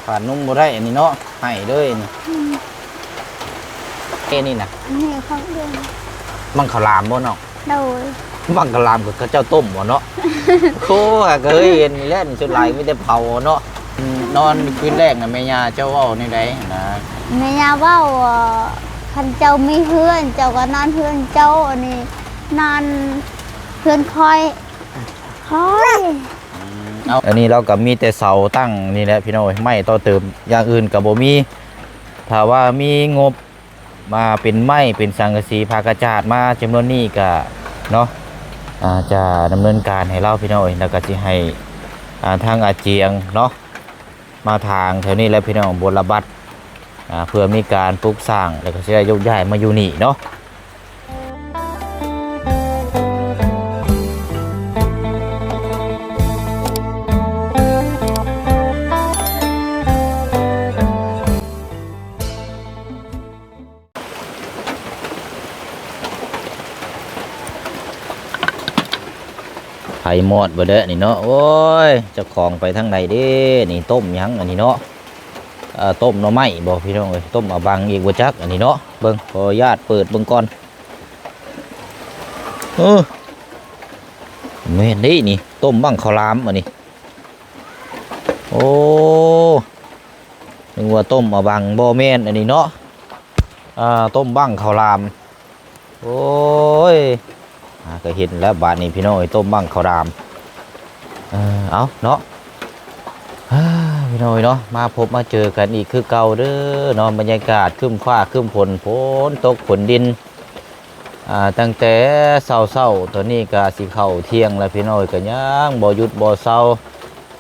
ຂາດນົມບໍ່ໄດ້ອັນນີ້ເນາະ ໃຫ້ເລີຍນີ້. ອືມ ເອ ນີ້ນະ ອັນນີ້ຂອງເດືອນ ມັນເຂົ້າຫຼາມບໍ່ນ້ອງ? ໂດຍ ມັນເຂົ້າຫຼາມກໍເຂົາເຈົ້າຕົ້ມບໍ່ເນາະ? ໂອ້ ຫາກໍເຄີຍເຫັນນີ້ແຫຼະ ສ່ວນຫຼາຍມີແຕ່ເຜົາເນາະ. ອືມ ນອນຄືນແລກນະ ແມ່ຍ່າເຈົ້າເວົ້າແນວໃດນະ? ແມ່ຍ່າເວົ້າວ່າ ຄັນເຈົ້າມີເຮືອນ ເຈົ້າກໍນອນເຮືອນເຈົ້າ ອັນນີ້ນອນເຮືອນຂ້ອຍ ຂ້ອຍ. ອືມ ເອົາ ອັນນີ້ລາວກໍມີແຕ່ເສົາຕັ້ງນີ້ແຫຼະພີ່ນ້ອງເອີຍ ໄມ້ຕໍ່ເຕີມ ຢ່າງອື່ນກໍບໍ່ມີ. ຖ້າວ່າມີງົບມາເປັນໄມ້ເປັນສັງກະສີ ຜ້າກະຈາດມາຈຳນວນນີ້ກໍເນາະ ອາ ຈະດຳເນີນການໃຫ້ລາວພີ່ນ້ອງເອີຍ ແລ້ວກໍຊິໃຫ້ ອາ ທາງອາຈຽງເນາະ ມາຖາງແຖວນີ້ແຫຼະພີ່ນ້ອງ ບົວລະບັດ ອາ ເພື່ອມີການປຸກສ້າງ ແລ້ວກໍຊິໄດ້ຍົກຍ້າຍມາຢູ່ນີ້ເນາະ. ໄຟມອດເບິດແລ້ວນີ້ເນາະ. ໂອ້ຍ ເຈົ້າຂອງໄປທາງໃດເດ້ນີ້? ຕົ້ມຫຍັງອັນນີ້ເນາະ? ເອີ ຕົ້ມໜໍ່ໄມ້ບໍ່ພີ່ນ້ອງເອີຍ? ຕົ້ມເອົາບັງອີກບໍ່ຈັກອັນນີ້ເນາະ. ເບິ່ງ ຂໍອະນຸຍາດເປີດເບິ່ງກ່ອນ. ເອີ ແມ່ນເດ້ນີ້ ຕົ້ມບັງເຂົ້າຫຼາມອັນນີ້. ໂອ້ ນຶກວ່າຕົ້ມເອົາບັງ ບໍ່ແມ່ນອັນນີ້ເນາະ. ອ່າ ຕົ້ມບັງເຂົ້າຫຼາມ. ໂອ້ຍ ຫາກໍເຫັນແລ້ວບາດນີ້ພີ່ນ້ອງເອີຍ ຕົ້ມບັງເຂົ້າຫຼາມ. ເອີ ເອົາເນາະ ເອີ ພີ່ນ້ອງເອີຍເນາະ ມາພົບມາເຈີກັນອີກຄືເກົ່າເດີເນາະ. ບັນຍາກາດຄຶ້ມຟ້າຄຶ້ມຝົນ ຝົນຕົກຝົນດິນ ອ່າ ຕັ້ງແຕ່ເຊົ້າໆ ຕອນນີ້ກໍຊິເຂົ້າທ່ຽງແລ້ວພີ່ນ້ອງເອີຍ ກໍຍັງບໍ່ຢຸດບໍ່ເຊົາ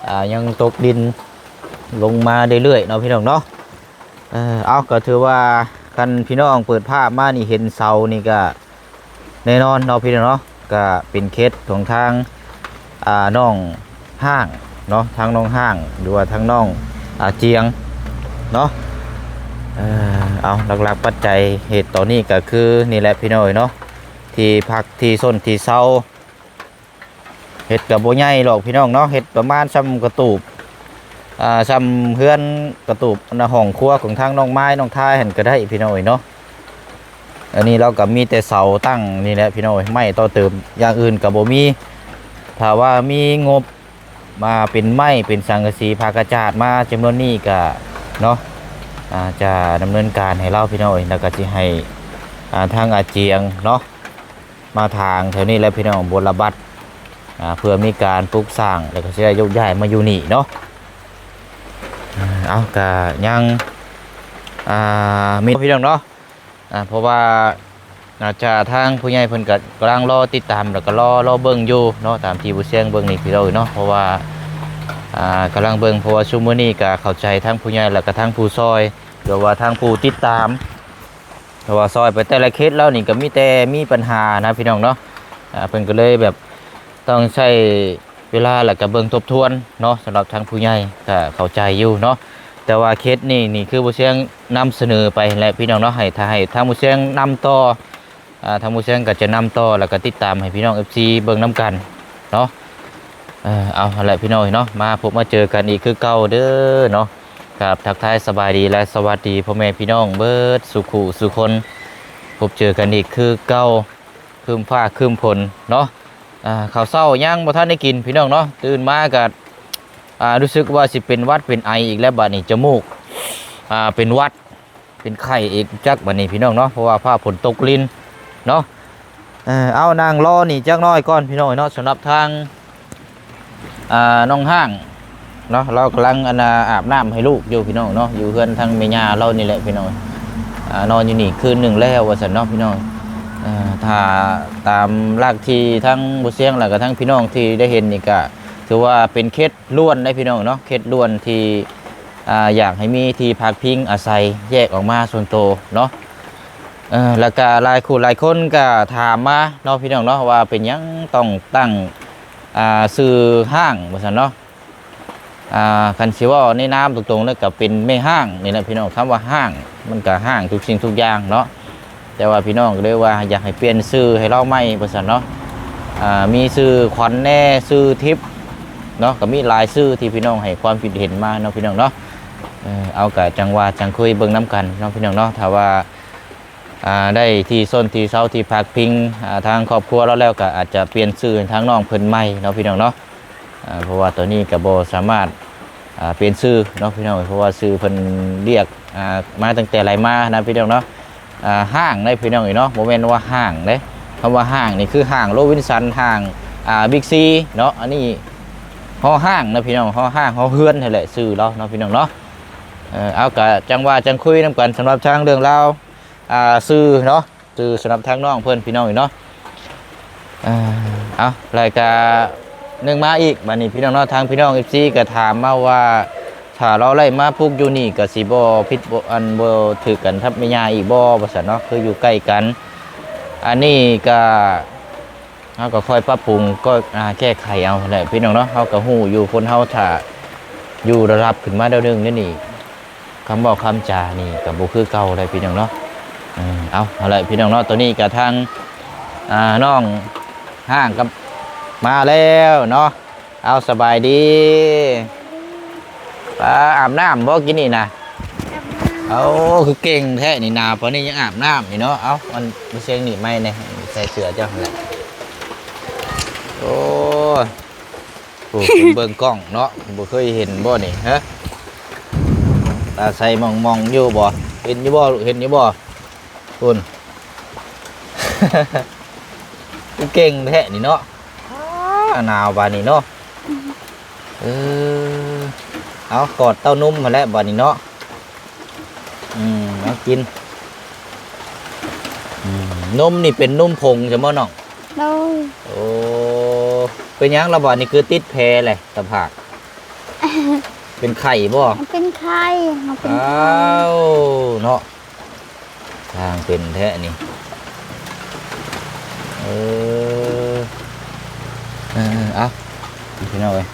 ອ່າ ຍັງຕົກດິນລົງມາເລື້ອຍໆເນາະ ພີ່ນ້ອງເນາະ. ເອີ ເອົາ ກໍຖືວ່າຄັນພີ່ນ້ອງເປີດພາບມານີ້ເຫັນເສົານີ້ກໍແນ່ນອນເນາະ ພີ່ນ້ອງເນາະ ກໍເປັນເຂດຂອງທາງ ອ່າ ນ້ອງຮ້າງເນາະ ທາງນ້ອງຮ້າງ ຫຼືວ່າທາງນ້ອງ ອ່າ ຈຽງເນາະ. ເອີ ເອົາ ຫຼັກໆປັດໄຈເຫດຕອນນີ້ກໍຄືນີ້ແຫຼະ ພີ່ນ້ອງເອີຍເນາະ ທີ່ພັກທີ່ຊົນທີ່ເຊົາ. ເຮັດກໍບໍ່ໃຫຍ່ດອກພີ່ນ້ອງເນາະ ເຮັດປະມານຊ່ຳກະຕູບ ອ່າ ຊ່ຳເຮືອນກະຕູບ ອັນນ່າ ຫ້ອງຄົວຂອງທາງນ້ອງມາຍນ້ອງທາຍຫັ້ນກໍໄດ້ພີ່ນ້ອງເອີຍເນາະ. ອັນນີ້ລາວກໍມີແຕ່ເສົາຕັ້ງນີ້ແຫຼະພີ່ນ້ອງເອີຍ ໄມ້ຕໍ່ເຕີມ ຢ່າງອື່ນກໍບໍ່ມີ. ຖ້າວ່າມີງົບມາເປັນໄມ້ເປັນສັງກະສີ ຜ້າກະຈາດມາຈຳນວນນີ້ກໍເນາະ ອາ ຈະດຳເນີນການໃຫ້ລາວພີ່ນ້ອງເອີຍ ແລ້ວກໍຊິໃຫ້ ອາ ທາງອາຈຽງເນາະ ມາຖາງແຖວນີ້ແຫຼະພີ່ນ້ອງ ບົວລະບັດ ອາ ເພື່ອມີການປຸກສ້າງ ແລ້ວກໍຊິໄດ້ຍົກຍ້າຍມາຢູ່ນີ້ເນາະ. ເອົາ ກະຍັງ ອ່າ ມີພີ່ນ້ອງເນາະ ອາ ເພາະວ່າອາດຈະທາງຜູ້ໃຫຍ່ເພິ່ນກໍກຳລັງລໍຕິດຕາມ ແລ້ວກໍລໍ ລໍເບິ່ງຢູ່ເນາະ ຕາມທີ່ຜູ້ຊຽງເບິ່ງນີ້ພີ່ນ້ອງເນາະ ເພາະວ່າ ອ່າ ກຳລັງເບິ່ງ ເພາະວ່າຊຸມມື້ນີ້ກໍເຂົ້າໃຈທາງຜູ້ໃຫຍ່ ແລ້ວກໍທາງຜູ້ຊ່ອຍ ຫຼືວ່າທາງຜູ້ຕິດຕາມ ເພາະວ່າຊ່ອຍໄປແຕ່ລະເຂດແລ້ວນີ້ກໍມີແຕ່ມີບັນຫານະພີ່ນ້ອງເນາະ ອ່າ ເພິ່ນກໍເລີຍແບບຕ້ອງໃຊ້ເວລາ ແລ້ວກໍເບິ່ງທົບທວນເນາະ ສຳລັບທາງຜູ້ໃຫຍ່ກໍເຂົ້າໃຈຢູ່ເນາະ ແຕ່ວ່າເຂດນີ້ນີ້ຄືບໍ່ຊຽງນຳສະເໜີໄປແຫຼະພີ່ນ້ອງເນາະ ໃຫ້ ຖ້າໃຫ້ທາງບໍ່ຊຽງນຳຕໍ່ ອ່າ ທາງໝູ່ແຊງກໍຈະນຳຕໍ່ ແລ້ວກໍຕິດຕາມໃຫ້ພີ່ນ້ອງ ເອັຟຊີ ເບິ່ງນຳກັນເນາະ. ເອີ ເອົາ ຫັ້ນແຫຼະພີ່ນ້ອງເນາະ ມາພົບມາເຈີກັນອີກຄືເກົ່າເດີເນາະ. ກາບທັກທາຍສະບາຍດີ ແລະ ສະຫວັດດີພໍ່ແມ່ພີ່ນ້ອງເບິດສູ່ຄູ່ສູ່ຄົນ ພົບເຈີກັນອີກຄືເກົ່າ ຄຶ້ມຟ້າຄຶ້ມຝົນເນາະ. ອ່າ ເຂົ້າເຊົ້າຍັງບໍ່ທັນໄດ້ກິນພີ່ນ້ອງເນາະ ຕື່ນມາກໍ ອ່າ ຮູ້ສຶກວ່າຊິເປັນຫວັດເປັນໄອອີກແລ້ວ ບາດນີ້ຈະມູກ ອ່າ ເປັນຫວັດ ເປັນໄຂ້ອີກຈັກບາດນີ້ພີ່ນ້ອງເນາະ ເພາະວ່າຟ້າຝົນຕົກລິນເນາະ. ເອີ ເອົາ ນັ່ງລໍນີ້ຈັກໜ້ອຍກ່ອນພີ່ນ້ອງເນາະ ສຳລັບທາງ ອ່າ ນ້ອງຮ້າງເນາະ ລາວກຳລັງ ອັນນ່າ ອາບນ້ຳໃຫ້ລູກຢູ່ພີ່ນ້ອງເນາະ ຢູ່ເຮືອນທາງແມ່ຍ່າລາວນີ້ແຫຼະພີ່ນ້ອງ. ອ່າ ນອນຢູ່ນີ້ຄືນໜຶ່ງແລ້ວວ່າຊັ້ນເນາະພີ່ນ້ອງ. ເອີ ຖ້າຕາມຫຼັກທີ່ທາງບໍ່ຊຽງ ແລ້ວກໍທາງພີ່ນ້ອງທີ່ໄດ້ເຫັນນີ້ ກໍຖືວ່າເປັນເຂດ ດ່ວນເດ້ພີ່ນ້ອງເນາະ ເຂດດ່ວນທີ່ ອ່າ ຢາກໃຫ້ມີທີ່ພັກພິງອາໄສແຍກອອກມາສ່ວນໂຕເນາະ. ເອີ ແລ້ວກະຫຼາຍຄູ່ຫຼາຍຄົນກະຖາມມາເນາະພີ່ນ້ອງເນາະ ວ່າເປັນຫຍັງຕ້ອງຕັ້ງ ອ່າ ຊື່ຮ້າງວ່າຊັ້ນເນາະ. ອ່າ ຄັນຊິເວົ້າໃນນາມຕົງໆ ແລ້ວກະເປັນແມ່ຮ້າງນີ້ແຫຼະພີ່ນ້ອງ ຄຳວ່າຮ້າງ ມັນກະຮ້າງທຸກສິ່ງທຸກຢ່າງເນາະ. ແຕ່ວ່າພີ່ນ້ອງກໍເລີຍວ່າຢາກໃຫ້ປ່ຽນຊື່ໃຫ້ລາວໃໝ່ວ່າຊັ້ນເນາະ. ອ່າ ມີຊື່ຂວັນແດ່ ຊື່ທິບເນາະ ກໍມີຫຼາຍຊື່ທີ່ພີ່ນ້ອງໃຫ້ຄວາມຄິດເຫັນມາເນາະພີ່ນ້ອງເນາະ. ເ ເອີ ເອົາ ກະຈັ່ງວ່າຈັ່ງຄຸຍເບິ່ງນຳກັນເນາະພີ່ນ້ອງເນາະ. ຖ້າວ່າ ອ່າ ໄດ້ທີ່ຊົນທີ່ເຊົາທີ່ພັກພິງ ອ່າ ທາງຄອບຄົວລາວແລ້ວ ກະອາດຈະປ່ຽນຊື່ໃຫ້ທາງນ້ອງເພິ່ນໃໝ່ເນາະພີ່ນ້ອງເນາະ. ອ່າ ເພາະວ່າຕອນນີ້ກະບໍ່ສາມາດ ອ່າ ປ່ຽນຊື່ເນາະພີ່ນ້ອງ ເພາະວ່າຊື່ເພິ່ນລຽກ ອ່າ ມາຕັ້ງແຕ່ໄຫຼມານະພີ່ນ້ອງເນາະ. ອ່າ ຫ້າງເດ້ພີ່ນ້ອງເອີຍເນາະ ບໍ່ແມ່ນວ່າຫ້າງເດ້. ຄຳວ່າຫ້າງນີ້ຄືຫ້າງໂຣບິນສັນ ຫ້າງ ອ່າ ບິກຊີເນາະ. ອັນນີ້ ຫໍຫ້າງນະພີ່ນ້ອງ ຫໍຫ້າງ ຫໍເຮືອນຫັ້ນແຫຼະຊື່ລາວເນາະພີ່ນ້ອງເນາະ. ເອີ ເອົາ ກະຈັ່ງວ່າຈັ່ງຄຸຍນຳກັນ ສຳລັບທາງເລື່ອງລາວ ອ່າ ຊື່ເນາະ ຊື່ສຳລັບທາງນ້ອງເພິ່ນພີ່ນ້ອງເອີຍເນາະ. ເອີ ເອົາ ແລ້ວກະໜຶ່ງມາອີກ ບາດນີ້ພີ່ນ້ອງເນາະ ທາງພີ່ນ້ອງເອັຟຊີກະຖາມມາວ່າ ຖ້າລາວໄລ່ມາປູກຢູ່ນີ້ກະຊິບໍ່ຜິດ ບໍ່ ອັນ ບໍ່ຖືກກັນກັບແມ່ຍ່າອີກບໍ່ ວ່າຊັ້ນເນາະ ຄືຢູ່ໃກ້ກັນ. ອັນນີ້ກະ ເຮົາກໍຄ່ອຍປັບປຸງ ກໍ ອ່າ ແກ້ໄຂເອົາແຫຼະພີ່ນ້ອງເນາະ. ເຮົາກໍຮູ້ຢູ່ ຄົນເຮົາຖ້າຢູ່ລະດັບຂຶ້ນມາແນວໜຶ່ງແນວນີ້ ຄຳເວົ້າຄຳຈານີ້ກໍບໍ່ຄືເກົ່າແລ້ວພີ່ນ້ອງເນາະ. ເອີ ເອົາ ຫັ້ນແຫຼະພີ່ນ້ອງເນາະ. ຕອນນີ້ກໍທາງ ອ່າ ນ້ອງຫ້າງກໍມາແລ້ວເນາະ. ເອົາ ສະບາຍດີ. ປ້າ ອາບນ້ຳບໍ່ກິນນີ້ນະ? ອາບນ້ຳ. ເອົາ ຄືເກັ່ງແທ້ນີ້ ໜາວປານນີ້ຍັງອາບນ້ຳຢູ່ເນາະ. ເອົາ ມັນ ມາເຊັງໜີບໄມ້ແດ່ ໃສ່ເສື້ອເຈົ້າຫັ້ນແຫຼະ. ໂອ້ຍ ໂອ້ ເບິ່ງກ້ອງເນາະ ບໍ່ເຄີຍເຫັນບໍ່ນີ້ ຮະ? ຕາໃສມອງໆຢູ່ບໍ່? ເຫັນຢູ່ບໍ່? ເຫັນຢູ່ບໍ່? ພຸ້ນ ຄືເກັ່ງແທ້ນີ້ເນາະ. ອ້າ ໜາວບາດນີ້ເນາະ. ເອີ ເອົາ ກອດເຕົ້ານົມຫັ້ນແຫຼະບາດນີ້ເນາະ. ອືມ ເອົາກິນ. ອືມ ນົມນີ້ເປັນນົມຜົງຊັ້ນບໍ່ນ້ອງ? ໂດຍ. ໂອ້ ເປັນຫຍັງລະບາດນີ້ຄືຕິດແຜແຫຼະ ຕາຜາກ? ເປັນໄຂ້ບໍ່? ເປັນໄຂ້ ເຮົາເປັນໄຂ້. ອ້າວ ເນາະ ຊ່າງເປັນແທ້ນີ້. ເອີ ເອີ ເອົາ ພີ່ນ້ອງເອີຍ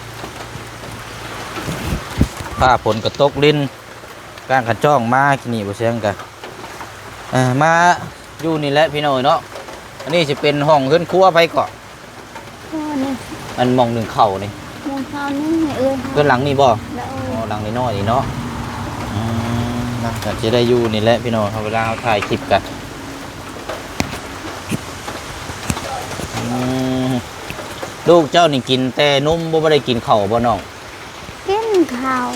ຟ້າຝົນກໍຕົກ ລິນກ້າງກະຈ້ອງມາ ກີ້ນີ້ບໍ່ແຊງກະ ເອີ ມາຢູ່ນີ້ແຫຼະພີ່ນ້ອງເອີຍເນາະ. ອັນນີ້ຊິເປັນຫ້ອງເຮືອນຄົວໃຜເກາະ? ໂອ້ ນີ້ ອັນໝ່ອງໜຶ້ງເຂົ້ານີ້ ໜຶ້ງເຂົ້ານີ້ ເອີ ເຮືອນຫຼັງນີ້ບໍ່? ໂດຍ. ອໍ ຫຼັງນ້ອຍໆນີ້ເນາະ. ອືມ ນະ ກໍຈະໄດ້ຢູ່ນີ້ແຫຼະພີ່ນ້ອງ ເວລາເຮົາຖ່າຍຄລິບກັນ. ອືມ ລູກເຈົ້ານີ້ກິນແຕ່ນົມບໍ່ ບໍ່ໄດ້ກິນເຂົ້າບໍ່ນ້ອງ? ກິນເຂົ້າ.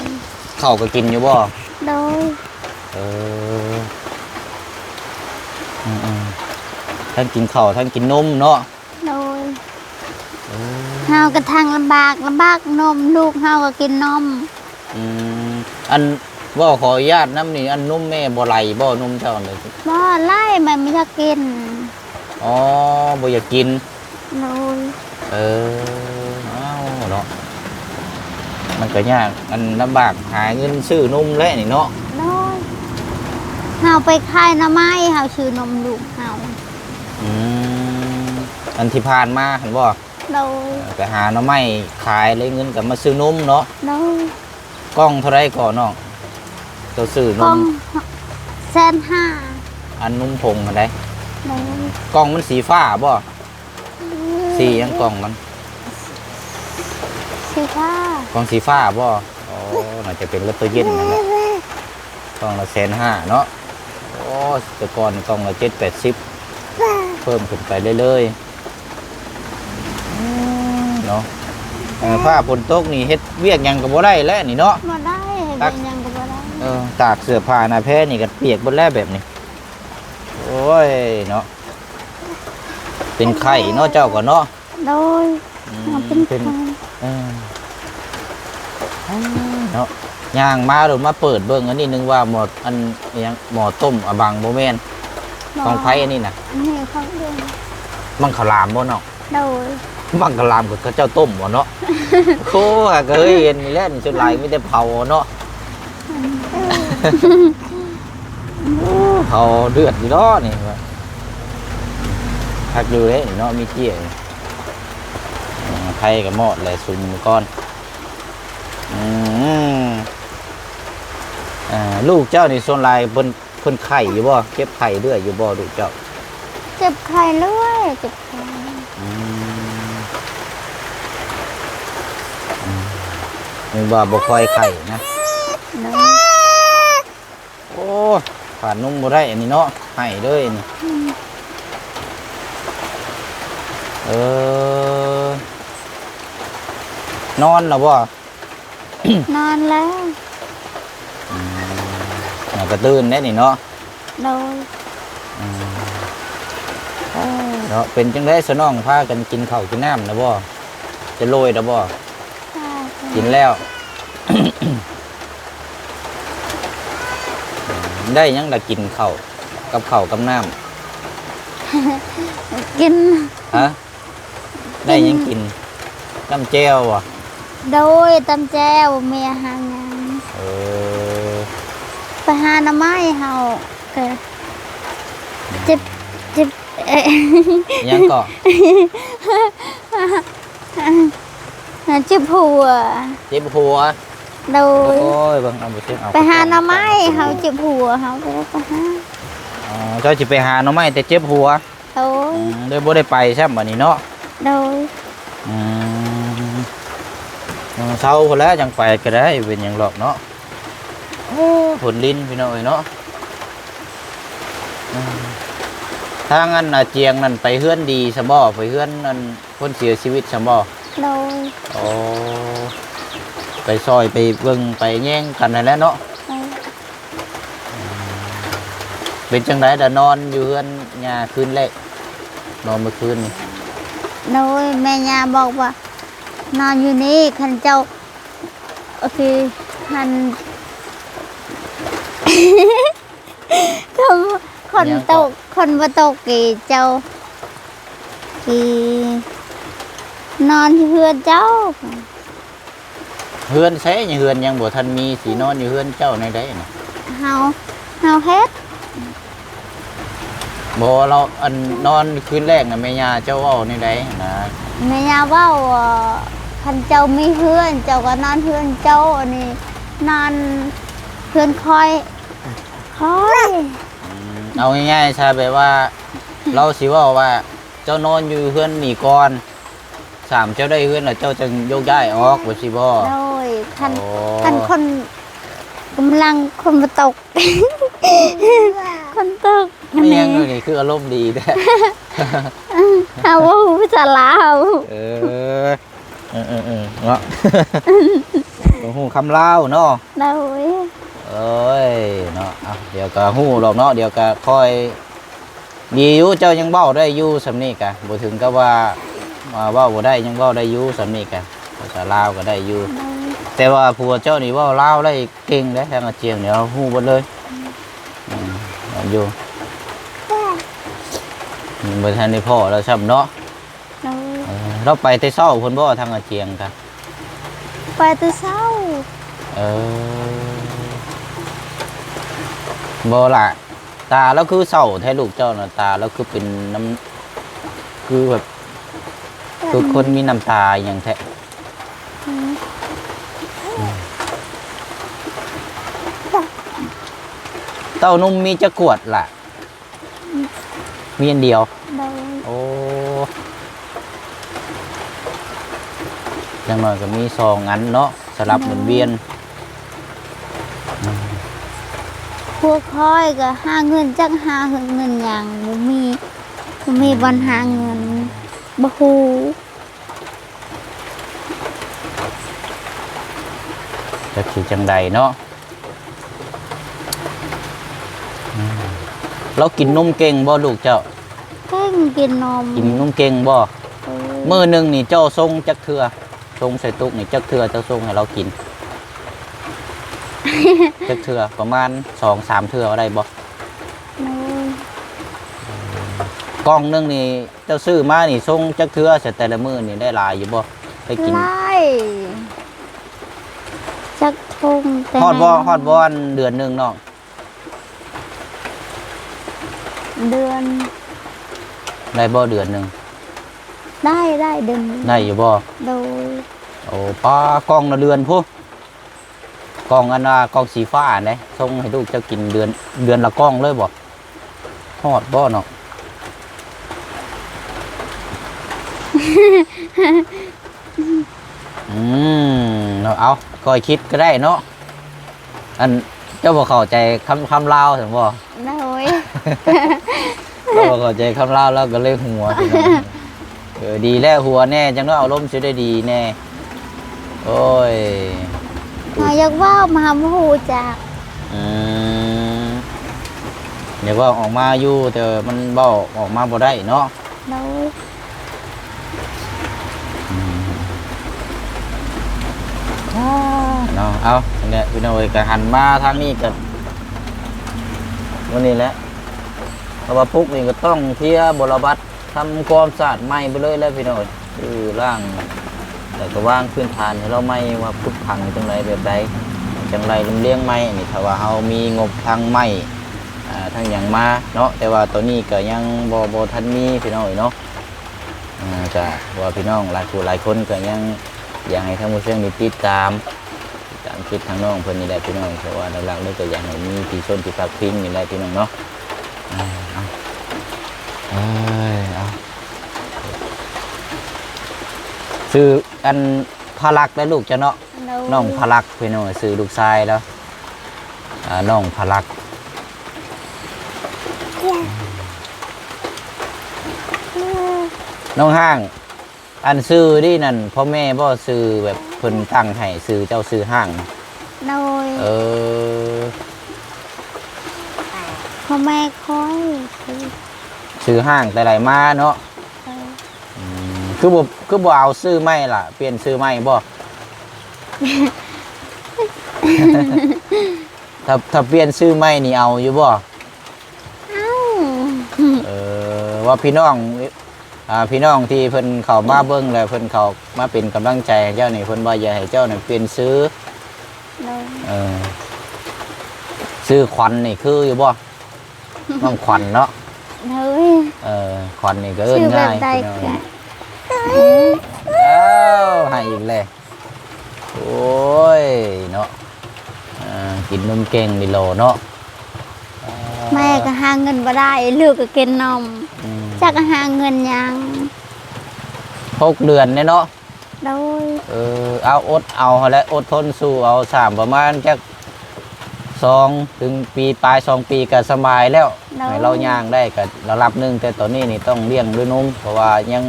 ເຂົ້າກໍກິນຢູ່ບໍ່? ໂດຍ. ເອີ ອືມໆ ທັງກິນເຂົ້າທັງກິນນົມເນາະ. ໂດຍ. ເອີ ເຮົາກໍທັງລຳບາກ ລຳບາກນົມ ລູກເຮົາກໍກິນນົມ. ອືມ ອັນເວົ້າຂໍອະນຸຍາດນຳນີ້ ອັນນົມແມ່ບໍ່ໄຫຼບໍ່ ນົມເຈົ້ານີ້? ບໍ່ໄຫຼ ແມ່ບໍ່ຢາກກິນ. ອໍ ບໍ່ຢາກກິນ. ໂດຍ. ເອີ ເອົາເນາະ ມັນກໍຍາກ ອັນລຳບາກຫາເງິນຊື້ນົມແຫຼະນີ້ເນາະ. ໂດຍ. ເຮົາໄປຂາຍໜໍ່ໄມ້ ເຮົາຊື້ນົມລູກເຮົາ. ອືມ ອັນທີ່ຜ່ານມາຫັ້ນບໍ່? ໂດຍ. ເອີ ໄປຫາໜໍ່ໄມ້ຂາຍ ໄດ້ເງິນກໍມາຊື້ນົມເນາະ. ໂດຍ. ກ່ອງເທົ່າໃດກໍນ້ອງ ເຈົ້າຊື້ນົມ? ກ່ອງແສນຫ້າ. ອັນນົມຜົງຫັ້ນໃດ? ໂດຍ. ກ່ອງມັນສີຟ້າບໍ່? ອືມ ສີຫຍັງກ່ອງມັນ? ສີຟ້າ. ກ່ອງສີຟ້າບໍ່? ອໍ ໜ້າຈະເປັນລົດໂຕເຢັນນັ້ນແຫຼະ. ກ່ອງລະແສນຫ້າເນາະ. ໂອ້ ແຕ່ກ່ອນກ່ອງລະເຈັດແປດສິບ ເພີ່ມຂຶ້ນໄປເລື້ອຍໆ ເນາະ. ເອີ ຟ້າຝົນຕົກນີ້ເຮັດວຽກຫຍັງກໍບໍ່ໄດ້ແລ້ວນີ້ເນາະ. ບໍ່ໄດ້ ເຮັດວຽກຫຍັງກໍບໍ່ໄດ້. ເອີ ຕາກເສື້ອຜ້າໜ້າແພນີ້ກໍປຽກເບິດແລ້ວແບບນີ້. ໂອ້ຍເນາະ ເປັນໄຂ້ເນາະ ເຈົ້າກໍເນາະ. ໂດຍ. ອືມ ເຮົາເປັນ ເປັນໄຂ້. ເອີ ເນາະ ຍ່າງມາໂດດມາເປີດເບິ່ງ ອັນນີ້ນຶກວ່າໝໍ້ ອັນຫຍັງ ໝໍ້ຕົ້ມອະບັງ ບໍ່ແມ່ນ. ບໍ່. ຂອງໃຜອັນນີ້ນະ? ອັນນີ້ຂອງເອີງ. ມັນເຂົ້າຫຼາມບໍ່ນ້ອງ? ໂດຍ. ມັນເຂົ້າຫຼາມກໍເຂົາເຈົ້າຕົ້ມບໍ່ເນາະ? ໂອ້ ກໍເຄີຍເຫັນນີ້ແຫຼະ ສ່ວນຫຼາຍມີແຕ່ເຜົາເນາະ. ອືມ ເຜົາເດືອດຢູ່ເນາະນີ້. ຄັກຢູ່ເດ້ເນາະ ມີເຈ້ຍ ເອີ ໄຟກໍມອດແຫຼະ ຊຸມກ່ອນ. ອືມ ເອີ ລູກເຈົ້ານີ້ສ່ວນຫຼາຍເພິ່ນ ເພິ່ນໄຂ້ຢູ່ບໍ່? ເຈັບໄຂ້ເລື້ອຍຢູ່ບໍ່ ລູກເຈົ້າ? ເຈັບໄຂ້ເລື້ອຍ ເຈັບໄຂ້. ອືມ ອືມ ນຶກວ່າບໍ່ຄ່ອຍໄຂ້ນະ. ໂດຍ. ຍ ຂາດນົມບໍ່ໄດ້ອັນນີ້ເນາະ ໃຫ້ເລີຍນີ້. ອືມ ເອີ ນອນແລ້ວບໍ່? ນອນແລ້ວ. ອືມ ແລ້ວກໍຕື່ນແດ່ນີ້ເນາະ. ໂດຍ. ອືມ ເອີ ເນາະ ເປັນຈັ່ງໃດສະນ້ອງ ພາກັນກິນເຂົ້າກິນນ້ຳແລ້ວບໍ່? ຈະໂລຍແລ້ວບໍ່? ພາກັນ ກິນແລ້ວ. ໄດ້ຫຍັງລະກິນເຂົ້າ ກັບເຂົ້າກັບນ້ຳ? ກິນ ຮະ? ໄດ້ຫຍັງກິນ? ກິນນ້ຳແຈ່ວບໍ່? ໂດຍ ຕຳແຈ່ວ ແມ່ຫາຫຍັງ? ເອີ ໄປຫາໜໍ່ໄມ້ ເຮົາກໍເຈັບ ເຈັບ ເອີ ຫຍັງເກາະ? ເຈັບຫົວ. ເຈັບຫົວ? ໂດຍ. ໂອ້ຍ ເບິ່ງເອົາ ບໍ່ເຈັບເອົາ ໄປຫາໜໍ່ໄມ້ ເຮົາເຈັບຫົວ ເຮົາກໍໄດ້ໄປຫາ. ອໍ ເຈົ້າຊິໄປຫາໜໍ່ໄມ້ ແຕ່ເຈັບຫົວ. ໂດຍ. ອືມ ເລີຍບໍ່ໄດ້ໄປຊ້ຳບັດນີ້ເນາະ. ໂດຍ. ອືມ ເອີ ເຊົາພຸ້ນແຫຼະຈັ່ງໄປກໍໄດ້ ເປັນຫຍັງດອກເນາະ. ໂອ້ ຝົນລິນພີ່ນ້ອງເອີຍເນາະ. ອືມ ທາງອັນອາຈຽງນັ້ນໄປເຮືອນດີຊະບໍ່? ໄປເຮືອນອັນຄົນເສຍຊີວິດຊະບໍ່? ໂດຍ. ໂອ້ ໄປຊ່ອຍໄປເບິ່ງໄປແຍງກັນຫັ້ນແຫຼະເນາະ. ໂດຍ. ເປັນຈັ່ງໃດລະ ນອນຢູ່ເຮືອນຍ່າຄືນແລກ ນອນມື້ຄືນນີ້? ໂດຍ ແມ່ຍ່າບອກວ່າ ນອນຢູ່ນີ້ ຄັນເຈົ້າ ໂອເຄ ຄັນ ຄັນ ຄັນ ຫຍັງເກາະ? ຕົກ ຄັນບໍ່ຕົກ ເອີ ເຈົ້າ ເອີ ນອນຢູ່ເຮືອນເຈົ້າ. ເຮືອນໃສ? ເຮືອນຍັງບໍ່ທັນມີ ຊິນອນຢູ່ເຮືອນເຈົ້າແນວໃດນະ? ເຮົາ ເຮົາເຮັດ ບໍ່ ລາວ ອັນ ນອນຄືນແລກນະ ແມ່ຍ່າເຈົ້າເວົ້າແນວໃດນະ? ແມ່ຍ່າເວົ້າ ຄັນເຈົ້າມີເຮືອນ ເຈົ້າກໍນອນເຮືອນເຈົ້າ ອັນນີ້ນອນເຮືອນຂ້ອຍ ຂ້ອຍ. ອືມ ເອົາງ່າຍໆຊະ ແບບວ່າ ລາວຊິເວົ້າວ່າ ເຈົ້ານອນຢູ່ເຮືອນນີ້ກ່ອນ ສາມ ເຈົ້າໄດ້ເຮືອນແລ້ວ ເຈົ້າຈຶ່ງໂຍກຍ້າຍອອກ ວ່າຊີ້ບໍ່? ໂດຍ. ຄັນ ໂອ້ ຄັນຄົນກຳລັງ ຄົນບໍ່ຕົກ ຄົນຕົກ ແມ່ນຫຍັງ ອັນນີ້ ນີ້ຄືອາລົມດີແທ້? ເຮົາເວົ້າພາສາລາວ. ເອີ ເອີ ເອີ ເນາະ ຕ້ອງຮູ້ຄຳລາວເນາະ. ໂດຍ. ໂອ້ຍ ເນາະ ເອົາ ດຽວກໍຮູ້ດອກເນາະ ດຽວກໍຄ່ອຍ ດີຢູ່ ເຈົ້າຍັງເວົ້າໄດ້ຢູ່ສ່ຳນີ້ກະ ບໍ່ເຖິງກັບວ່າ ອ່າ ເວົ້າບໍ່ໄດ້ ຍັງເວົ້າໄດ້ຢູ່ສ່ຳນີ້ກະ ພາສາລາວກໍໄດ້ຢູ່. ໂດຍ. ແຕ່ວ່າຜົວເຈົ້ານີ້ເວົ້າລາວໄດ້ເກັ່ງເດ້ ທາງອາຈຽງນີ້ເຮົາຮູ້ເບິດເລີຍ. ອືມ ອືມ ເວົ້າຢູ່ ຍັງບໍ່ທັນໄດ້ພໍ້ລາວຊ້ຳເນາະ. ໂດຍ. ເອີ ລາວໄປແຕ່ເຊົ້າພຸ້ນບໍ່ ທາງອາຈຽງກະ? ໄປແຕ່ເຊົ້າ. ເອີ ບໍ່ລະ ຕາລາວຄືເສົ້າແທ້ ລູກເຈົ້ານະ ຕາລາວຄືເປັນນ້ຳ ຄືແບບ ຄືຄົນມີນ້ຳຕາອີ່ຫຍັງແທ້? ອືມ ເຕົ້ານົມມີຈັກຂວດລະ? ມີອັນດຽວ. ໂດຍ. ໂອ້ ຢ່າງໜ້ອຍກໍມີສອງອັນເນາະ ສະຫຼັບໝູນວຽນ. ໂດຍ. ອືມ ພວກຂ້ອຍກໍຫາເງິນ ຈັກຫາເງິນຫຍັງ ບໍ່ມີ ບໍ່ມີ ອືມ ບ່ອນຫາເງິນ ບໍ່ຮູ້ ຈັກຊິຈັ່ງໃດເນາະ. ອືມ ລາວກິນນົມເກັ່ງບໍ່ລູກເຈົ້າ? ເກັ່ງ ກິນນົມ ກິນນົມເກັ່ງບໍ່? ເອີ ມື້ໜຶ່ງນີ້ເຈົ້າຊົງຈັກເທື່ອ? ຊົງໃສ່ຕຸກນີ້ຈັກເທື່ອ ເຈົ້າຊົງໃຫ້ລາວກິນ ຈັກເທື່ອ? ປະມານສອງສາມເທື່ອໄດ້ບໍ່? ໂດຍ. ກ່ອງໜຶ່ງນີ້ ເຈົ້າຊື້ມານີ້ຊົງຈັກເທື່ອຊະ ແຕ່ລະມື້ນີ້ໄດ້ຫຼາຍຢູ່ບໍ່? ໄດ້ກິນຫຼາຍ ຈັກຖົງແຕ່ ຮອດບໍ່ ຮອດບໍ່ອັນເດືອນໜຶ່ງນ້ອງ? ເດືອນ ໄດ້ບໍ່ເດືອນໜຶ່ງ? ໄດ້ ໄດ້ເດືອນໜຶ່ງ ໄດ້ຢູ່ບໍ່? ໂດຍ. ໂອ້ ປ້າ ກ່ອງລະເດືອນພຸ້ນ. ກ່ອງອັນວ່າກ່ອງສີຟ້າຫັ້ນເດ້ ສົ່ງໃຫ້ລູກເຈົ້າກິນເດືອນ ເດືອນລະກ່ອງເລີຍບໍ່? ຮອດບໍ່ເນາະ? ອືມ ເນາະ ເອົາ ຄ່ອຍຄິດກໍໄດ້ເນາະ ອັນ ເຈົ້າບໍ່ເຂົ້າໃຈຄຳ ຄຳລາວຊັ້ນບໍ່? ໂດຍ ເຈົ້າບໍ່ເຂົ້າໃຈຄຳລາວ ລາວກໍເລີຍຫົວພີ່ນ້ອງ. ເອີ ດີແລ້ວຫົວແດ່ ຈັ່ງນ້ອຍອາລົມຊິໄດ້ດີແດ່. ໂອ້ຍ ເຮົາຢາກເວົ້າ ມາບໍ່ຮູ້ຈັກ. ອືມ ຢາກເວົ້າອອກມາຢູ່ ແຕ່ມັນເວົ້າອອກມາບໍ່ໄດ້ເນາະ. ໂດຍ ອືມ ເນາະ. ເອົາ ນັ້ນແຫຼະພີ່ນ້ອງເອີຍ ກໍຫັນມາທາງນີ້ກໍມື້ນີ້ແຫຼະ ເພາະວ່າປຸກນີ້ກໍຕ້ອງເຄຍບົວລະບັດ ທຳຄວາມສະອາດໃໝ່ໄປເລີຍແຫຼະພີ່ນ້ອງເອີຍ. ຄືລ້າງ ແລ້ວກໍວາງພື້ນຖານໃຫ້ລາວໃໝ່ ວ່າຂຸດຝັງຈັ່ງໃດແບບໃດ ຈັ່ງໄດ້ລຳລຽງໃໝ່. ອັນນີ້ຖ້າວ່າເຮົາມີງົບທັງໄມ້ ອ່າ ທັງຫຍັງມາເນາະ ແຕ່ວ່າຕອນນີ້ກໍຍັງບໍ່ ບໍ່ທັນມີພີ່ນ້ອງເອີຍເນາະ. ອ່າ ກະວ່າພີ່ນ້ອງຫຼາຍຜູ້ຫຼາຍຄົນກໍຍັງຢາກໃຫ້ທາງຜູ້ເຊິ່ງນີ້ຕິດຕາມ ຕິດຕາມຄລິບທາງນ້ອງເພິ່ນນີ້ແຫຼະພີ່ນ້ອງ ເພາະວ່າຫຼັກໆເລີຍກໍຢາກໃຫ້ມີທີ່ຊົນທີ່ພັກພິງນີ້ແຫຼະພີ່ນ້ອງເນາະ. ເອີ ເອົາ ເອີຍ ເອົາ ຊື່ອັນພະລັກແຫຼະລູກເຈົ້າເນາະ. ໂດຍ ນ້ອງພະລັກພີ່ນ້ອງ ຊື່ລູກຊາຍລາວ ອ່າ ນ້ອງພະລັກ ນ້ອງຮ້າງ. ອັນຊື່ນີ້ນັ້ນ ພໍ່ແມ່ບໍ່ ຊື່ແບບເພິ່ນຕັ້ງໃຫ້ ຊື່ເຈົ້າຊື່ຮ້າງ? ໂດຍ ເອີ ພໍ່ແມ່ຂ້ອຍຊື່ ຊື່ຮ້າງແຕ່ໃດມາເນາະ. ໂດຍ ອືມ ຄືບໍ່ ຄືບໍ່ເອົາຊື່ໃໝ່ລະ ປ່ຽນຊື່ໃໝ່ບໍ່? ຖ້າ ຖ້າປ່ຽນຊື່ໃໝ່ນີ້ເອົາຢູ່ບໍ່? ເອົາ ເອີ ວ່າພີ່ນ້ອງ ອ່າ ພີ່ນ້ອງທີ່ເພິ່ນເຂົ້າມາເບິ່ງ ແລ້ວເພິ່ນເຂົ້າມາເປັນກຳລັງໃຈໃຫ້ເຈົ້ານີ້ ເພິ່ນວ່າຢາກໃຫ້ເຈົ້ານັ້ນປ່ຽນຊື່. ໂດຍ ເອີ ຊື່ຂວັນນີ້ຄືຢູ່ບໍ່? ນ້ອງຂວັນເນາະ. ໂດຍ ເອີ ຂວັນນີ້ກໍເອີ້ນງ່າຍ ຊື່ແບບໃດກໍ ພີ່ນ້ອງ. ເອີ ອ້າວ ໃຫ້ອີກແລ້ວ. ໂອ້ຍເນາະ ອ່າ ກິນນົມເກັ່ງນີ້ຫຼໍ່ເນາະ. ແມ່ກໍຫາເງິນບໍ່ໄດ້ ລູກກໍກິນນົມ. ອືມ ຈັກຫາເງິນຫຍັງ. ຫົກເດືອນແລ້ວເນາະ. ໂດຍ ເອີ ເອົາ ອົດເອົາຫັ້ນແຫຼະ ອົດທົນສູ້ເອົາ ສາມ ປະມານຈັກສອງ ເຖິງປີປາຍ ສອງປີກໍສະບາຍແລ້ວ. ໂດຍ ໃຫ້ລາວຍ່າງໄດ້ກໍລະດັບໜຶ່ງ ແຕ່ຕອນນີ້ນີ້ຕ້ອງລ້ຽງດ້ວຍນົມ ເພາະວ່າຍັງ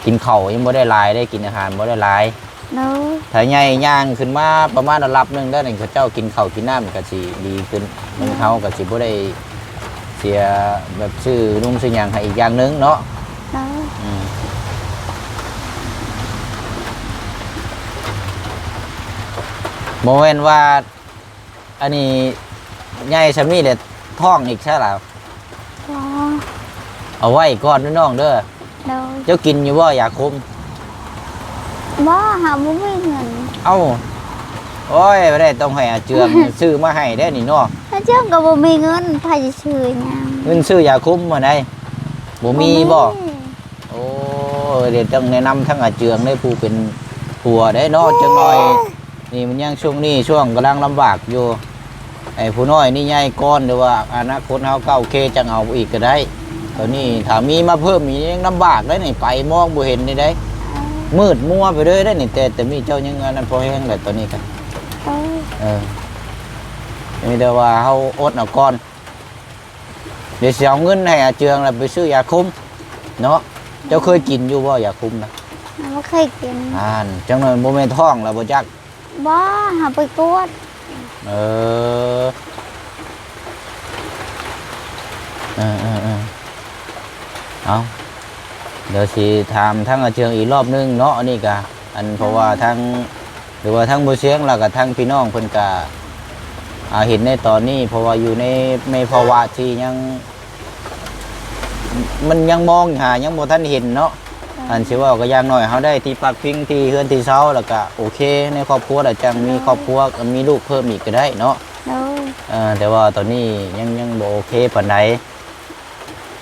ກິນເຂົ້າຍັງບໍ່ໄດ້ຫຼາຍເດ້ ກິນອາຫານບໍ່ໄດ້ຫຼາຍ. ໂດຍ ຖ້າໃຫຍ່ຍ່າງຂຶ້ນມາປະມານລະດັບໜຶ່ງໄດ້ນີ້ ເຂົາເຈົ້າກິນເຂົ້າກິນນ້ຳກໍຊິດີຂຶ້ນ. ໂດຍ ເຮົາກໍຊິບໍ່ໄດ້ເສຍແບບຊື້ນົມຊື້ຫຍັງໃຫ້ອີກຢ່າງໜຶ່ງເນາະ. ໂດຍ ອືມ ບໍ່ແມ່ນວ່າ ອັນນີ້ໃຫຍ່ຊ່ຳນີ້ແຫຼະ ທ້ອງອີກຊະລາວ. ອໍ ເອົາໄວ້ກ່ອນເດີນ້ອງເດີ. ໂດຍ ເຈົ້າກິນຢູ່ບໍ່ຢາຄຸມ? ບໍ່ ຫາບໍ່ມີເງິນ. ເອົ້າ ໂອ້ຍ ບໍ່ໄດ້ ຕ້ອງໃຫ້ອາເຈືອງຊື້ມາໃຫ້ເດ້ນີ້ເນາະ. ອາເຈືອງກໍບໍ່ມີເງິນ ໃຜຊິຊື້ຫຍັງ? ເງິນຊື້ຢາຄຸມຫັ້ນໃດ ບໍ່ມີບໍ່? ບໍ່ມີ. ໂອ້ ດຽວຕ້ອງແນະນຳທາງອາເຈືອງເດ້ ຜູ້ເປັນຜົວເດ້ເນາະ. ຈັກໜ່ອຍນີ້ມັນຍັງ ຊ່ວງນີ້ຊ່ວງກຳລັງລຳບາກຢູ່ ໃຫ້ຜູ້ນ້ອຍນີ້ໃຫຍ່ກ່ອນ ຫຼືວ່າອະນາຄົດເຮົາກ້າວເຄຈັ່ງເອົາອີກກໍໄດ້. ຕອນນີ້ຖ້າມີມາເພີ່ມອີກຍັງລຳບາກໄດ໋ນີ້ ໄປມອງບໍ່ເຫັນນີ້ໄດ໋ ມືດມົວໄປເລີຍໄດ໋ນີ້. ແຕ່ ແຕ່ມີເຈົ້າຍັງອັນນັ້ນພໍແຮງແຫຼະຕອນນີ້ກະ ເອີ ເອີ ມີແຕ່ວ່າເຮົາອົດເອົາກ່ອນ. ດຽວຊິເອົາເງິນໃຫ້ອາເຈືອງແລ້ວໄປຊື້ຢາຄຸມເນາະ. ເຈົ້າເຄີຍກິນຢູ່ບໍ່ຢາຄຸມນະ? ບໍ່ເຄີຍກິນ. ອ່ານ ຈັກໜ່ອຍບໍ່ແມ່ນທ້ອງແລ້ວບໍ່ຈັກ. ບໍ່ ເຮົາໄປກວດ. ເອີ ເອີ ເອີ ເອີ ເອົາ ດຽວຊິຖາມທາງອາເຈືອງອີກລອບໜຶ່ງເນາະ. ອັນນີ້ກະ ອັນ ເພາະວ່າທາງ ຫຼືວ່າທາງບໍ່ຊຽງ ແລ້ວກໍທາງພີ່ນ້ອງເພິ່ນກະ ອ່າ ເຫັນໃນຕອນນີ້ ເພາະວ່າຢູ່ໃນ ໃນພາວະທີ່ຍັງ ມັນຍັງມອງຫາຍັງບໍ່ທັນເຫັນເນາະ. ໂດຍ ອັນຊິເວົ້າກໍຢ່າງໜ້ອຍເຮົາໄດ້ທີ່ພັກພິງ ທີ່ເຮືອນທີ່ເຊົາ ແລ້ວກະໂອເຄໃນຄອບຄົວ ແລ້ວຈັ່ງມີ ໂດຍ ຄອບຄົວ ມີລູກເພີ່ມອີກກໍໄດ້ເນາະ. ໂດຍ ເອີ ແຕ່ວ່າຕອນນີ້ຍັງ ຍັງບໍ່ໂອເຄປານໃດ.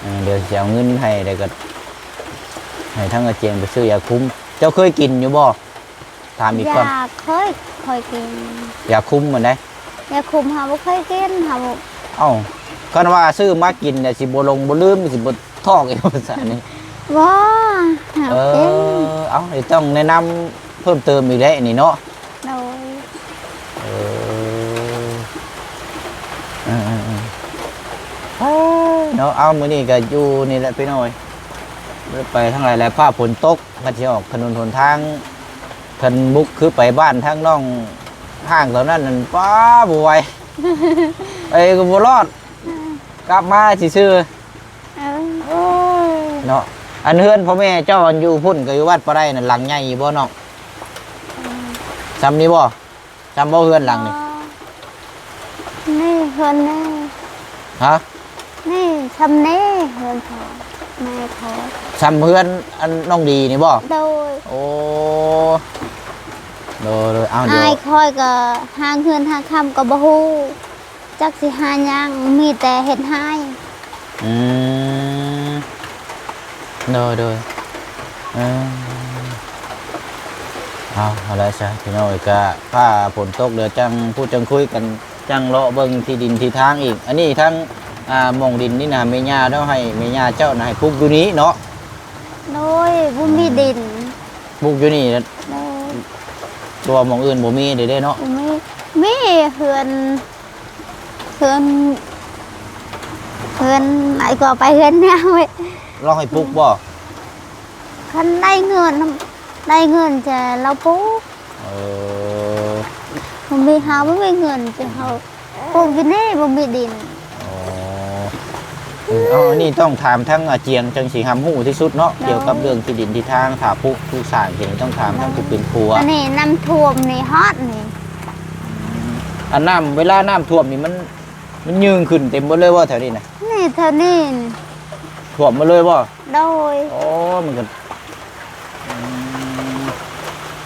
ເອີ ດຽວຊິເອົາເງິນໃຫ້ ແລ້ວກໍໃຫ້ທາງອາຈຽງໄປຊື້ຢາຄຸມ. ເຈົ້າເຄີຍກິນຢູ່ບໍ່? ຖາມອີກກ່ອນ. ຢາ ເຄີຍ ເຄີຍກິນ. ຢາຄຸມຫັ້ນໃດ? ຢາຄຸມເຮົາບໍ່ເຄີຍກິນ ເຮົາ. ເອົ້າ ຄັນວ່າຊື້ມາກິນແລ້ວຊິບໍ່ຫຼົງບໍ່ລືມ ຊິບໍ່ທ້ອງອີກວ່າຊັ້ນນີ້? ບໍ່ ເຮົາ ເອີ ກິນ. ເອົ້າ ດຽວຕ້ອງແນະນຳເພີ່ມເຕີມອີກແຫຼະນີ້ເນາະ. ໂດຍ ເອີ ເນາະ. ເອົາ ມື້ນີ້ກໍຢູ່ນີ້ແຫຼະພີ່ນ້ອງເອີຍ ບໍ່ໄດ້ໄປທາງໃດແຫຼະ ຟ້າຝົນຕົກ ກໍຊິອອກຖະໜົນຫົນທາງ ຄັນບຸກຄືໄປບ້ານທາງນ້ອງຫ້າງຕອນນັ້ນນັ້ນ ປ້າ ບໍ່ໄຫວ ໄປກໍບໍ່ລອດ ກັບມາຊື່ໆ ເອີ ເນາະ. ອັນເຮືອນພໍ່ແມ່ເຈົ້າ ອັນຢູ່ພຸ້ນກໍຢູ່ວັດປະໄດນັ້ນ ຫຼັງໃຫຍ່ຢູ່ບໍ່ນ້ອງ? ເອີ ຊ່ຳນີ້ບໍ່? ຊ່ຳບໍ່ເຮືອນຫຼັງນີ້? ອໍ ນີ້ເຮືອນນີ້ ຮະ? ນີ້ຊ່ຳນີ້ເຮືອນພໍ່ແມ່ພໍ່ ຊ່ຳເຮືອນອັນນ້ອງດີນີ້ບໍ່? ໂດຍ ໂອ້ ໂດຍໆ. ເອົາ ດຽວ ອ້າຍຂ້ອຍກໍຫາເງິນຫາຄຳກໍບໍ່ຮູ້ ຈັກຊິຫາຫຍັງ ມີແຕ່ເຮັດໄຮ່. ອືມ ໂດຍໆ ເອີ ເອົາ ເອົາລະຊະພີ່ນ້ອງເອີຍ ກະຟ້າຝົນຕົກ ດຽວຈັ່ງພູດຈັ່ງຄຸຍກັນ ຈັ່ງເລາະເບິ່ງທີ່ດິນທີ່ທາງອີກ. ອັນນີ້ທາງ ອ່າ ໝ່ອງດິນນີ້ນະ ແມ່ຍ່າເຮົາໃຫ້ ແມ່ຍ່າເຈົ້ານະໃຫ້ປູກຢູ່ນີ້ເນາະ? ໂດຍ ບໍ່ມີດິນ ປູກຢູ່ນີ້ ໂດຍ ແຕ່ວ່າໝ່ອງອື່ນບໍ່ມີເດ້ເນາະ? ບໍ່ມີ ມີເຮືອນ ເຮືອນ ເຮືອນ ອ້າຍກໍໄປເຮືອນຍາວເວີຍ ລາວໃຫ້ປູກບໍ່? ຄັນໄດ້ເງິນນຳ ໄດ້ເງິນຈະລາວປູກ. ເອີ ບໍ່ມີ ເຮົາບໍ່ມີເງິນ ຈະເຮົາປູກຢູ່ນີ້ ບໍ່ມີດິນ. ອໍ ເອີ ເອົາ ອັນນີ້ຕ້ອງຖາມທາງອາຈຽງ ຈັ່ງຊິຮັບຮູ້ທີ່ສຸດເນາະ ໂດຍ ກ່ຽວກັບເລື່ອງທີ່ດິນທີ່ທາງ ຖ້າປູກ ປູກສ້າງຊິຕ້ອງຖາມທາງຜູ້ເປັນຜົວ. ອັນນີ້ນ້ຳຖ້ວມນີ້ຮອດນີ້ ອືມ ອັນນ້ຳ ເວລານ້ຳຖ້ວມນີ້ ມັນ ມັນຍືງຂຶ້ນເຕັມເບິດເລີຍບໍ່ແຖວນີ້ນະ? ນີ້ແຖວນີ້ ຖ້ວມໝົດເລີຍບໍ່? ໂດຍ ໂອ້ ມັນກໍ ອືມ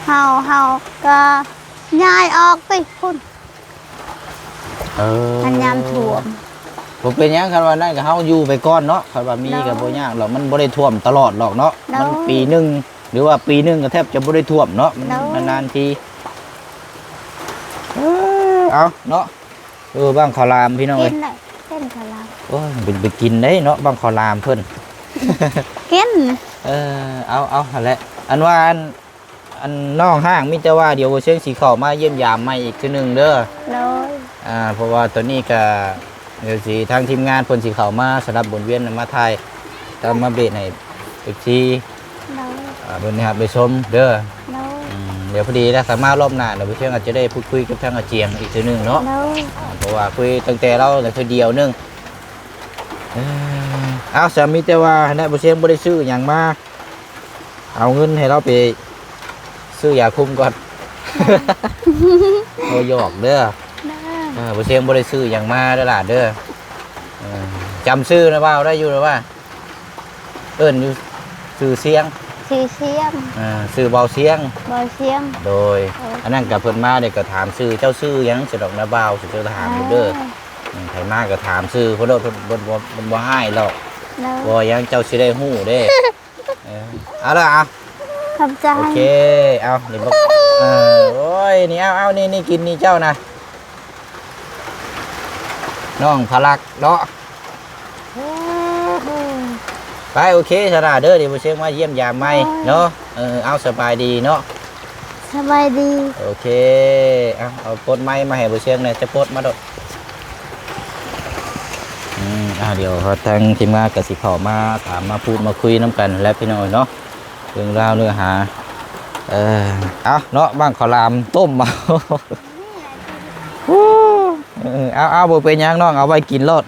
ເຮົາ ເຮົາກໍຍ້າຍອອກຕິພຸ້ນ. ເອີ ມັນຍາມຖ້ວມ ບໍ່ເປັນຫຍັງ ຄັນວ່ານັ້ນກໍເຮົາຢູ່ໄປກ່ອນເນາະ ຄັນວ່າມີ ໂດຍ ກໍບໍ່ຍາກດອກ ມັນບໍ່ໄດ້ຖ້ວມຕະຫຼອດດອກເນາະ ໂດຍ ມັນປີໜຶ່ງ ຫຼືວ່າປີໜຶ່ງກໍແທບຈະບໍ່ໄດ້ຖ້ວມເນາະ ມັນ ໂດຍ ນານໆທີ. ເອີ ເອົາເນາະ ເອີ ບັ້ງເຂົ້າຫຼາມພີ່ນ້ອງເອີຍ ກິນໄດ້ ເປັນເຂົ້າຫຼາມ ໂອ້ຍ ເປັນໄປກິນໄດ້ເນາະ ບັ້ງເຂົ້າຫຼາມເພິ່ນ ກິນ ເອີ ເອົາ ເອົາ ຫັ້ນແຫຼະ ອັນວ່າ ອັນ ອັນນ້ອງຮ້າງ ມີແຕ່ວ່າດຽວບໍ່ຊຽງຊິເຂົ້າມາຢ້ຽມຢາມໃໝ່ອີກເທື່ອໜຶ່ງເດີ ໂດຍ ອ່າ ເພາະວ່າຕອນນີ້ກະ ດຽວຊິ ທາງທີມງານເພິ່ນຊິເຂົ້າມາສະຫຼັບວົນວຽນ ມາຖ່າຍ ຕາມມາເບດໃຫ້ ເອັຟຊີ ໂດຍ ອ່າ ເພິ່ນໄດ້ຮັບໄດ້ຊົມເດີ ໂດຍ ອືມ ດຽວພໍດີແລ້ວ ຖ້າມາລອບໜ້າ ດຽວບໍ່ຊຽງອາດຈະໄດ້ພູດຄຸຍກັບທາງອາຈຽງອີກເທື່ອໜຶ່ງເນາະ ໂດຍ ອ່າ ເພາະວ່າຄຸຍຕັ້ງແຕ່ລາວແຕ່ເທື່ອດຽວໜຶ່ງ ເອີ ເອົາ ສາມີແຕ່ວ່າຫັ້ນແຫຼະ ບໍ່ຊຽງບໍ່ໄດ້ຊື້ຫຍັງມາ ເອົາເງິນໃຫ້ລາວໄປຊື້ຢາຄຸມກ່ອນ ໂດຍ ບໍ່ ຢອກເດີ ໂດຍ ເອີ ບໍ່ຊຽງບໍ່ໄດ້ຊື້ຫຍັງມາເດີຫຼານເດີ ເອີ ຈຳຊື່ນະ ເວົ້າໄດ້ຢູ່ນະວ່າ ເອີ້ນຢູ່ຊື່ສຽງ ຊື່ສຽງ ອ່າ ຊື່ເບົາສຽງ ເບົາສຽງ ໂດຍ ໂດຍ ອັນນັ້ນກໍເພິ່ນມານີ້ກໍຖາມຊື່ ເຈົ້າຊື່ຫຍັງ ຊິດອກນະບ່າວ ຊິເຈົ້າຖາມຢູ່ເດີ ໂດຍ ອືມ ໃຜມາກໍຖາມຊື່ເພິ່ນໂລດ ເພິ່ນ ເພິ່ນບໍ່ ເພິ່ນບໍ່ຮ້າຍດອກ ໂດຍ ບໍ່ຫຍັງ ເຈົ້າຊິໄດ້ຮູ້ເດ້ ເອີ ເອົາລະ ເອົາ ຂອບໃຈ ໂອເຄ ເອົາ ນີ້ບັກ ເອີ ໂອ້ຍ ນີ້ ເອົາ ເອົາ ນີ້ ນີ້ ກິນນີ້ເຈົ້ານະ ນ້ອງພະລັກເນາະ ໄປ ໂອເຄ ສາລາເດີ ດຽວບໍ່ຊຽງມາຢ້ຽມຢາມໃໝ່ເນາະ ໂດຍ ເອີ ເອົາ ສະບາຍດີເນາະ ສະບາຍດີ ໂອເຄ ເອົາ ເອົາປົດໄມມາໃຫ້ບໍ່ຊຽງແດ່ ຈະປົດມາໂດດ ອືມ ອ່າ ດຽວທາງທີມງານກໍຊິເຂົ້າມາຖາມມາພູດມາຄຸຍນຳກັນແຫຼະພີ່ນ້ອງເອີຍເນາະ ເລື່ອງລາວເນື້ອຫາ ເອີ ເອົາເນາະ ບັ້ງເຂົ້າຫຼາມຕົ້ມ ເອົາ ເອົາ ບໍ່ເປັນຫຍັງນ້ອງ ເອົາໄວ້ກິນໂລດ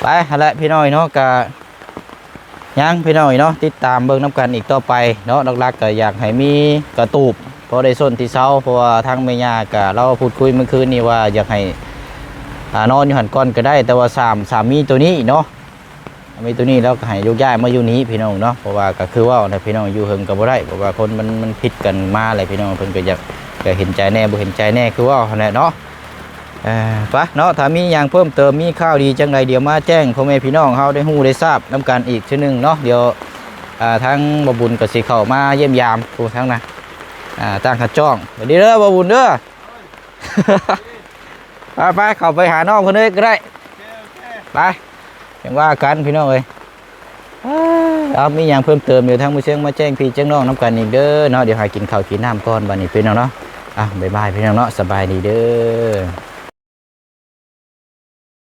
ໄປຫັ້ນແຫຼະພີ່ນ້ອງເນາະ ກະຍັງພີ່ນ້ອງເນາະ ຕິດຕາມເບິ່ງນຳກັນອີກຕໍ່ໄປເນາະ ຫຼັກໆ ກະຢາກໃຫ້ມີກະຕູບ ພໍໄດ້ຊົນທີ່ເຊົາ ເພາະວ່າທາງແມ່ຍ່າກະລາວພູດຄຸຍມື້ຄືນນີ້ວ່າຢາກໃຫ້ ອ່າ ນອນຢູ່ຫັ້ນກ່ອນກໍໄດ້ ແຕ່ວ່າສາມ ສາມີໂຕນີ້ເນາະ ສາມີໂຕນີ້ລາວກໍໃຫ້ໂຍກຍ້າຍມາຢູ່ນີ້ພີ່ນ້ອງເນາະ ເພາະວ່າກໍຄືເວົ້າແຫຼະພີ່ນ້ອງ ຢູ່ເຖິງກໍບໍ່ໄດ້ ເພາະວ່າຄົນມັນ ມັນຜິດກັນມາແຫຼະພີ່ນ້ອງ ເພິ່ນກໍຢາກ ກໍເຫັນໃຈແດ່ບໍ່ເຫັນໃຈແດ່ ຄືເວົ້າຫັ້ນແຫຼະເນາະ. ເອີ ໄປເນາະ ຖ້າມີຫຍັງເພີ່ມເຕີມ ມີຂ່າວດີຈັ່ງໃດ ດຽວມາແຈ້ງພໍ່ແມ່ພີ່ນ້ອງເຮົາໄດ້ຮູ້ໄດ້ຊາບນຳກັນອີກເທື່ອໜຶ່ງເນາະ. ດຽວ ອ່າ ທາງບ່າວບຸນກໍຊິເຂົ້າມາຢ້ຽມຢາມຜູ້ທາງນັ້ນ ອ່າ ຕັ້ງຂະຈ້ອງ. ສະບາຍດີເດີບ່າວບຸນເດີ. ໄປໆ ເຂົ້າໄປຫານ້ອງເພິ່ນເລີຍກໍໄດ້. ໄປ ຈັ່ງວ່າກັນພີ່ນ້ອງເອີຍ. ເອີ ເອົາ ມີຫຍັງເພີ່ມເຕີມ ດຽວທາງໝູ່ຊຽງມາແຈ້ງພີ່ແຈ້ງນ້ອງນຳກັນອີກເດີເນາະ. ດຽວຫາກິນເຂົ້າກິນນ້ຳກ່ອນບາດນີ້ພີ່ນ້ອງເນາະ. ອ່ະ ບາຍບາຍພີ່ນ້ອງເນາະ ສະບາຍດີເດີ.